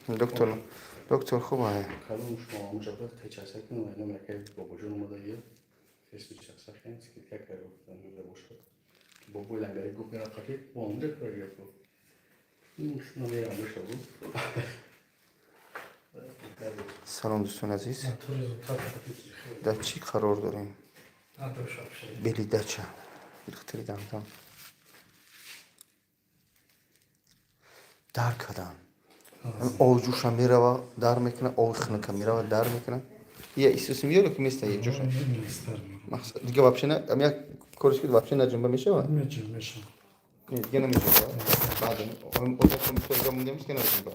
Доктор, доктор хуб ай. Кадом шумо ҳамуҷа буд, хечаса ки ном якай бобоҷон омадаги, хесмичаса хен скидка карда гуфтан, ҷуда бошад. Бобои лангари гуфт, мера қати бо ҳамуҷа кора гирифт. Шумо мерам меша буд. Салом, дӯстони азиз. Дар чӣ қарор дорем? Бели дача. Духтари дандон. Дар кадан. Оби ҷӯша мерава, дар мекуна, оби хунука мерава, дар мекуна. Я исус меёре ки места я ҷӯша. Мақсад дига вообще на, ам як кориш ки вообще наҷунба мешава? Меша. Не, дига намешава. Баъд одам компютер мондем, ки намеҷунба.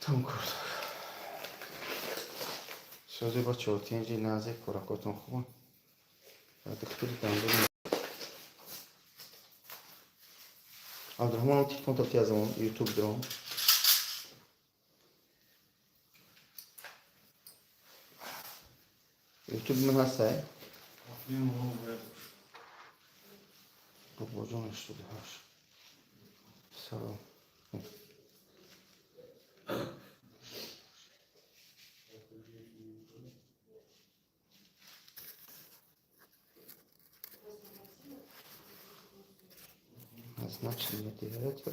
Тамом кор. Сози бачаҳо, тинҷи назе коракотон хубан. Духтури дандон. Абдурахмон, телефон тафти аз он YouTube дорам. YouTube ман ҳастай? Бобоҷон, 88. Салом. Назначили модератор.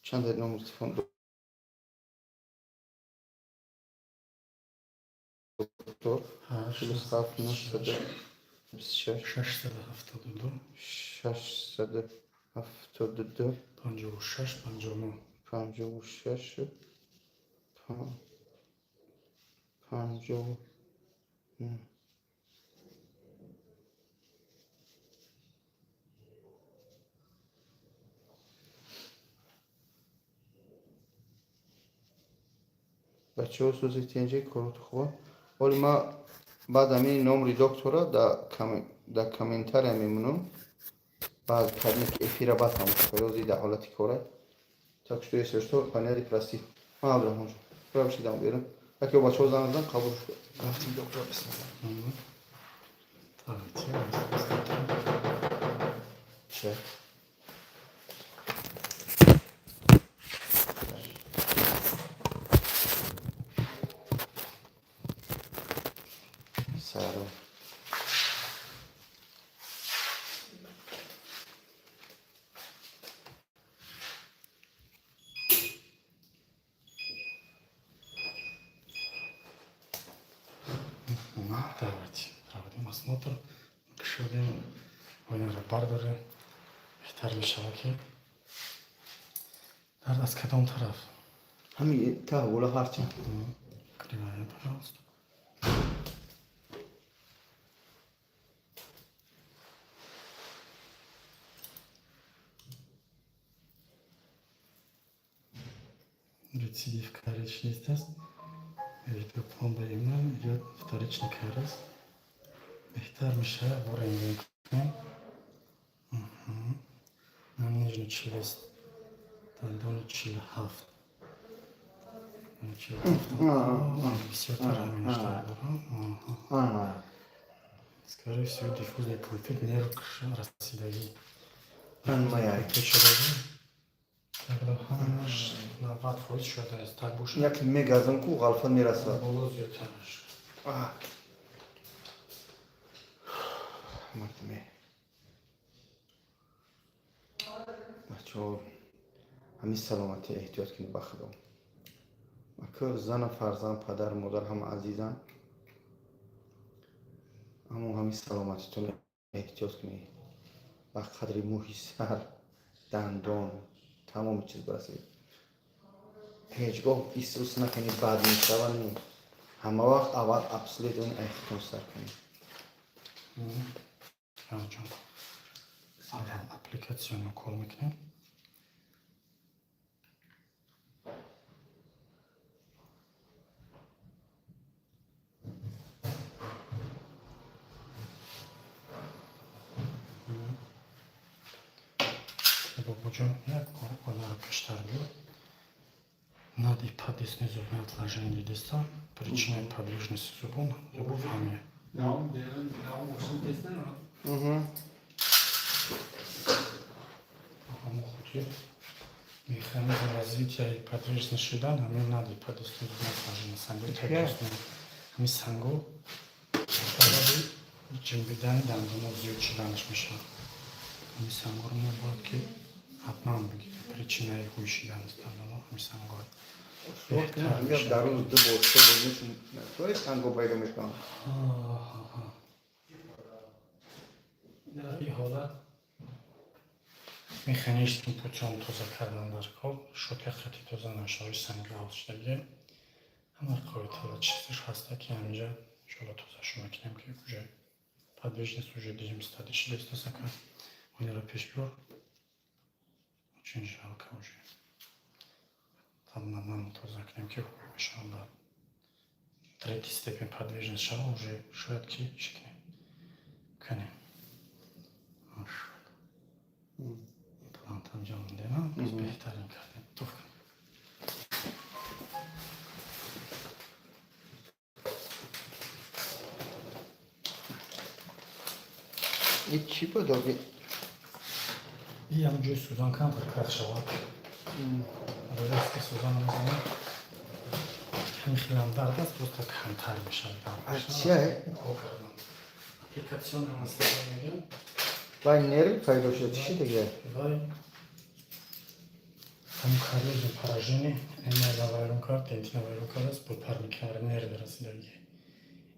Чанд номер телефон доктор? 47 926. 672. 672. 56 59. 56 59. Бачаҳо, сӯзи тинҷӣ, короту хуба. Оли ма баъд ҳамин номри доктора дар комментария мемонам. Баъд кадме ки эфира баъд тамошо кардӣ, ҳозир дар ҳолати кора. Так что, если что, понятно, прости. Ман Абдурахмон бабшидам берам. Яке бачаҳо занг задан, қабул шуд. Рафтим доктора, бисмилла. Давайте. Ча? Салом. Давайте проводим осмотр. Кушодем оинаро бардоре. Беҳтар мешавад ки дард аз кадом тараф? Ҳамин та вола ҳарчанд. Кривая, пожалуйста. Рецидив кариес нест аст. Идет пломба именно, идет вторичный кариес. Беҳтар мешавад бо рентген кунем. На нижний челюсть. Дандони 47. 47. Бисёртар ҳамин дорам. Скорее всего, диффузный пульпит, нерв расидагӣ. Ҳамаяй. Шудагӣ. Тогда ҳамаш 90% шудааст. Так бошад. Як мегазам ку ғалфа мерасад. Боло зиёдтар мешавад. Мардуме. Бачаҳо, ҳамин саломатӣ эҳтиёт кунед ба худо. Ака, зана, фарзанд, падар, модар ҳама азизанд. Аммо ҳамин саломатитон эҳтиёт кунед. Ба қадри мӯҳи сар, дандон, тамоми чиз барасед. Ҳеҷ гоҳ эҳсос накунед бад мешава, не. Ҳама вақт аввал обследование айхудтон сар кунед. Ҷон. Аввал аппликатсияно кор мекунем. Бобоҷон, як онаро пештар биё. Над и поддесной зубной отложение дидеста. Причиной подвижности зубов ҳамия. Мгм. Ҳамо хотир. Механизм развития подвижность шудан ҳамин нади подостный зубной сангои Чия? Ҳамин санго сабаби ҷунбидани дандоно зиёд шуданаш мешавад. Ҳамин сангоро мо бояд ки ҳатман бигирем. Причинаи ҳуй шудани дандоно ҳамин санго. Дар рӯз ду бор, се бор мешум, санго пайдо мешаванд. Дар ин ҳолат механическим путём тоза кардан дар кор, щётка хати тоза нашавад, санги ҳалшудагӣ. Ҳама қоидаҳо чизаш ҳаста, ки ҳаминҷа иншоалло тозашо мекунем, ки уже подвижность уже дидем, стадия шидастасака. Инро пеш биёр. Очень жалко, уже. Там нам тоза кунем, ки хуб мешавад. Баъд третий степень подвижность шава, уже шояд ки чӣ кунем. Канем. Машалло. Имплант анҷом додем, беҳтарин кардем. Туф кун. Ин чӣ буд оби? И ҳам ҷои сӯзан камтар кард шавад. Рости сӯзан мезанем. Ҳамин хелам дард аст, просто камтар мешавад дард. А чия? Укол кардан. Аппликационный анестезия мегӯям. Вай нерви пайдо шуд, чӣ дига? Вай ҳамин кариозный поражение эмала вайрон кард, дентина вайрон кардааст, пулпарникар нерви расидагӣ.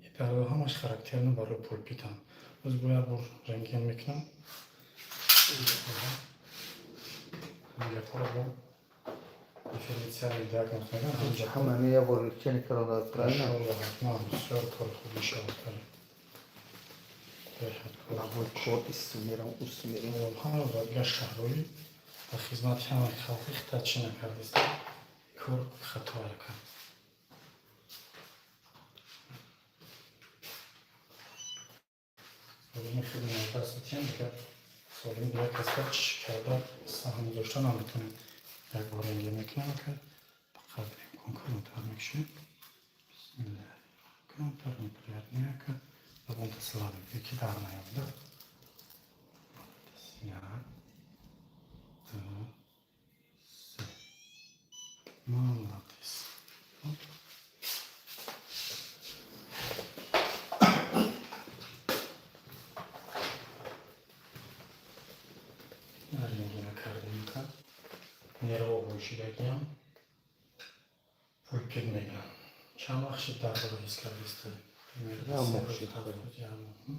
И дардҳо ҳамаш характерно барои пульпитан. Боз бо як бор рентген мекунам. Ҳамин бо дифференциальный диагноз мегӯям. Ҳаминҷа Ҳама як бор лечение кардан, правильно? Иншоалло, ҳатман бисёр кори хуб мешавад. Беҳад кор. Бабой, кор исту мерам, усту мерам. Ҳама ва дигар шаҳрҳои дар хизмати ҳамаи халқи хита чӣ накардест. Кор хато кард. Солими худ даст метиҳем, дигар солими дигар касба чӣ карда саҳм гузошта наметонем. Як бор рентген мекунем, ки ба қадри имкон калонтар мекушем. Бисмилла. Камтар неприятный, ака. Забонта слабый, ки дар наёбда. Як, ду, се. Молодец. Оп. Рентгена кардем, ка. Нерво бошидагиам. Пульпит мегӯям. Чанд вақт шид дардро ҳис кардисти? Як моҳ шид. Як моҳ.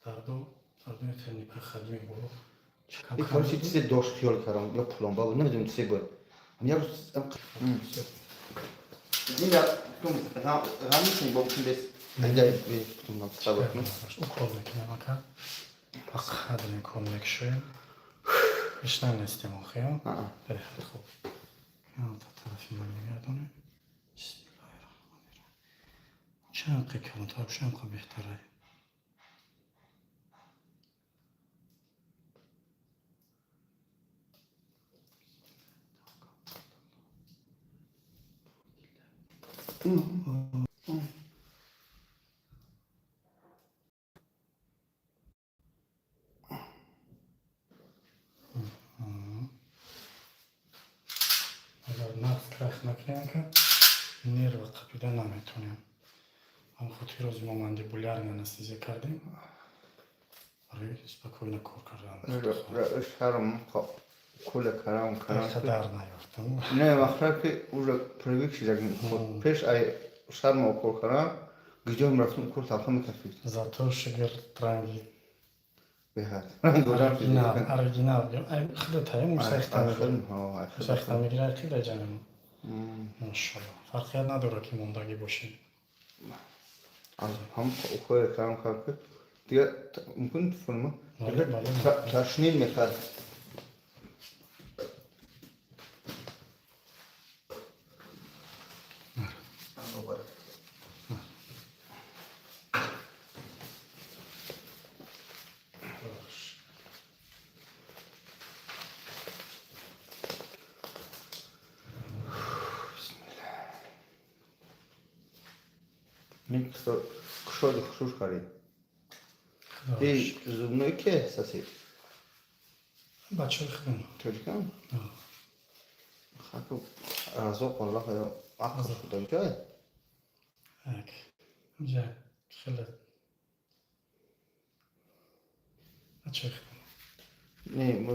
Дарду дардои хеле непроходимый буд. И короче, чизе дошт, хиёл кардам, ё пломба буд, намедонам, чизе буд. Як рӯз дина ғам нестем, бо бутун бес айда бутун сабр кунем. Укол мекунем, ака. Ба қадри имкон мекушоем. Ҳеч нанестем охиё. Аа. Беҳад хуб. Та тарафи ман мегардонем. Бисмиллаҳи раҳмони раҳим. Чанд қи калонтар боша, ҳам қа беҳтарай. Агар нағз крах накунем, ка, нерва қапида наметонем. Ҳам хотир рози мо мандибулярный анестезия кардем. Барои спокойно кор кардан. Шарм кула карам карам. Дар наёфтам. Не, махра ки уже привык шидагим. Пеш ай шарма укол карам, гиҷо мерафтум, укол талха мекафид. Зато шигирд ранги Беҳад. оригинал, оригинал. Ай худата мусахта мегирад. Мусахта мегирад хеле ҷанам. Машалло. Фарқият надорад, ки мондагӣ бошӣ. Аз ҳам укол карам карам ки дига мумкин форма Бале, бале. ташнил мекард. Кушоди хушуш харид. Худо И зубной ке сосед? Бачаҳои худам. Тоҷикан? Хаку Разоқ, валлоҳ, ақл худо ҷой. Так. Инҷа хеле бачаҳои худам. Не, мо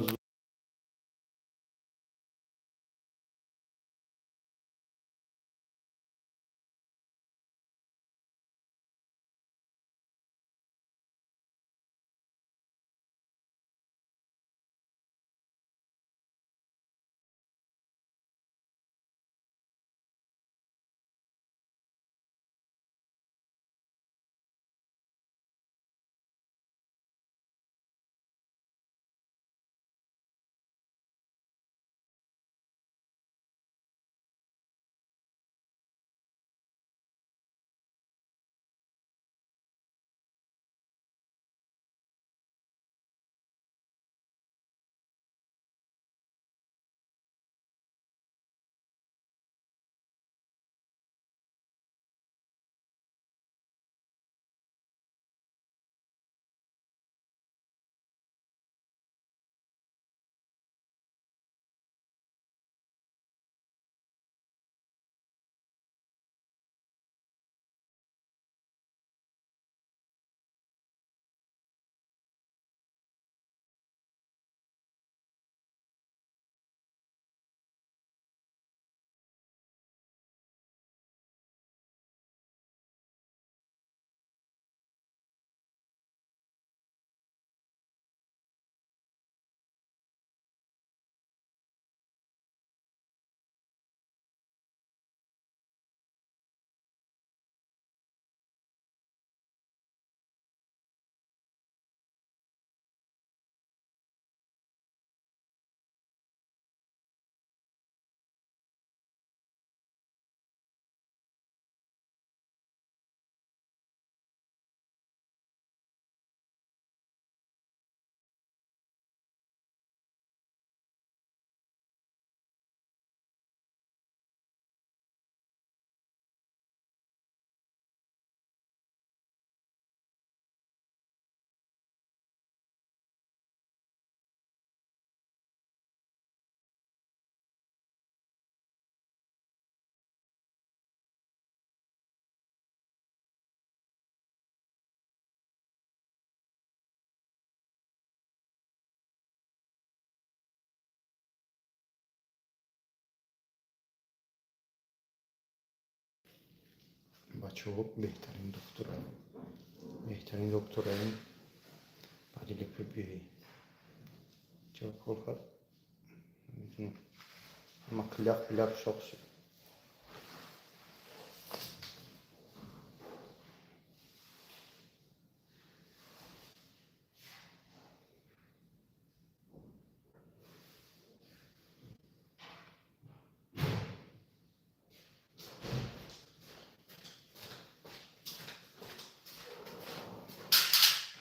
бачаҳо беҳтарин духтура, беҳтарин доктораи баъди липи биёӣ. Чаро кор кард? Намедонам. Ама кляк пляк шок шуд.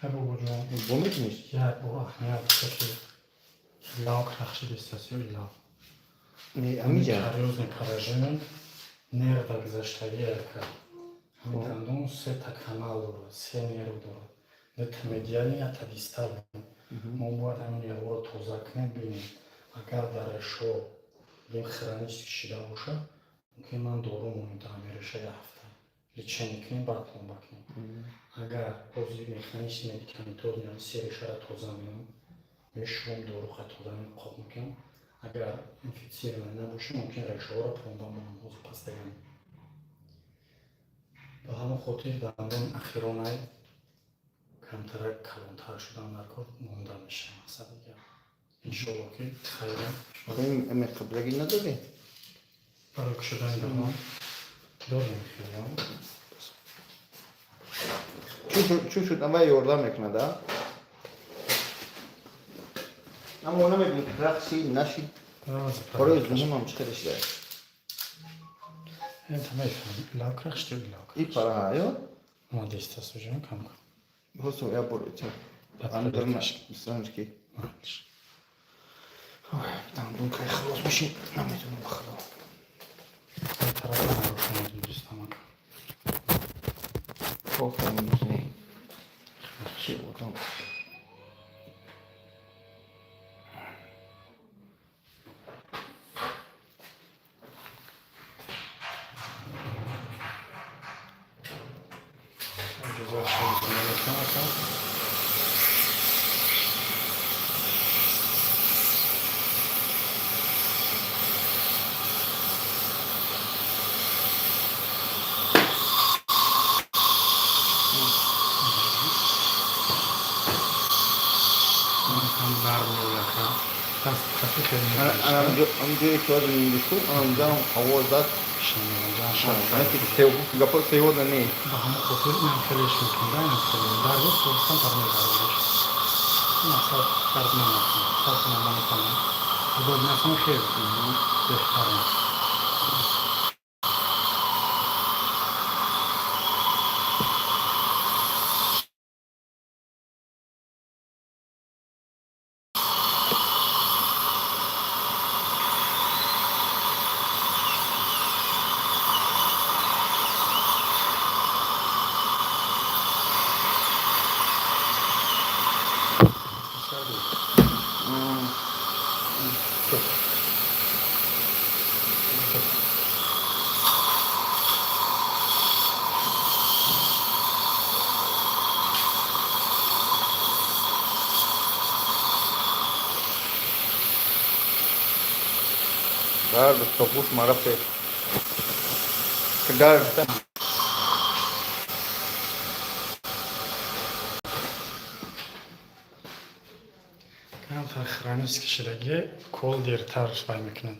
Ҳай, бобоҷон. Бо мекуниш? Як бор аҳамият ки илав рахшидистаст ё илав. Не, амиҷа. Кариозное поражение нерва гузаштагӣ ака. Ҳамин дандон сета канал дорад, се нерв дорад. Дута медиальный, якта дистальный. Мо бояд ҳамин нервҳоро тоза кунем, бинем. Агар дар решо бигем хронически шида бошад, мумкин ман дору монем дар ҳамин реша як ҳафта. Лечение кунем, баъд пломба кунем. Агар ҳозир механически медикаментозно се решаро тоза мекунем, мешӯм, дору тоза қоқ мекунем. Агар инфицированный набошад, мумкин решаҳоро пломба монам ҳозир пастаган. Ба ҳамон хотир дандон ахиронай камтарак калонтар шудан дар кор монда мешавад, мақсади гап. Иншоалло ки хайра. Эме қаблагӣ надорӣ? Барои кушодани даҳон дорем хело. Чӯ шуд, ама ёрдам мекунад, а? Аммо намедонам рақси нашид. Барои зунумам чӣ хеле шуда? Это мефаҳмам. Илав крахшти илав. И пара, ё? Омадистаст уже кам. Ҳосо я бор ича. Андырна, бисанчки. Ой, дандон кай халос мешин, намедонам ба худо. Тараф нарошонидистам ака. Кофе мезанем. Ки одам. Иҷозат шуд, мекунам, ака. Ҳам нарм меояд, ака. Даст хафи хеле мегузашта. Ҳамҷое ки ҳозир мебишу, анҷам овоз зад. Гапо севода не. Ба ҳамон хотир инам хелеш мекунда, инам хеле дарду камтар мегардадаш. Мақсад дард намекунад, дард наметавонад. Удобно аст, хеле беҳтарин. Дард то гӯш марафте. Дард. Камтар хронический шидагӣ, укол дертар вай мекунад.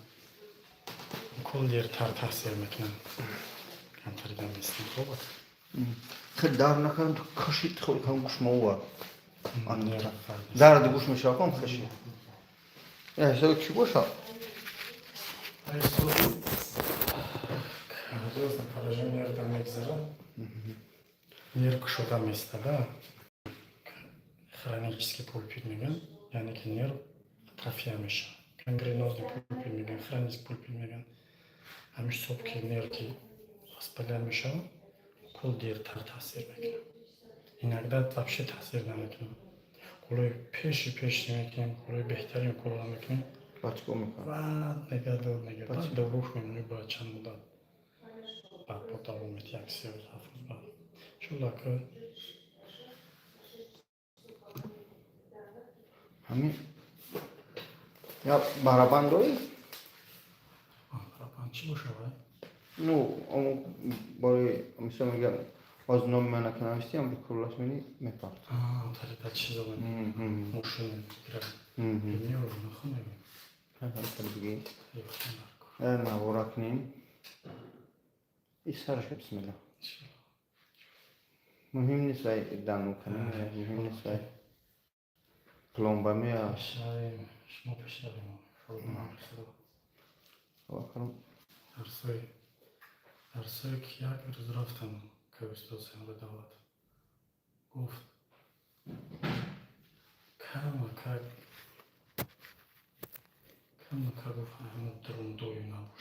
Укол дертар таъсир мекунад. Камтар дам местем, хуб. Хеле дард накардам, то кашид, хеле кам гӯш маовар. Дарди гӯш мешавад, кам кашид. Ҳисоби чӣ бошад? Поражение нерва мегзарад. Нерв кушода местада. Хронический пульпит мегӯянд, яъне ки нерв атрофия мешавад. Гангренозный пульпит мегӯянд, хронический пульпит мегӯянд. Ҳамин ҳисоб ки нерв ки воспаление мешавад, укол дертар таъсир мекунад. Иногда вообще таъсир намекунад. Уколои пеши пеш мекунем, уколои беҳтарин уколро мекунем. Баъд чикор мекунад? Баъд мегӯяд, дод мегӯяд, баъд доруш мемонӣ бояд чанд муддат. Баъд бо давом медиҳ як 3 рӯз, 7 рӯз баъд. Иншолло ки Ҳамин я барабан дорӣ? Барабан чӣ бошад вай? Ну, барои мисол мегӯям, ҳозир номи мана ки навистӣ, ам куллаш мени мепарт. Тариқа чизо мошин гирад. Меорам, нахонем. Бигӣ. Навора кунем. И сараш, бисмилла. Муҳим нест ай дану кунем, муҳим нест ай пломба меа. Шумо пешравем. Дарсои дарсое ки як рӯз рафтам ка устод Сенали Давлат гуфт, камака камака гуфт, ҳамун дурундою набошад.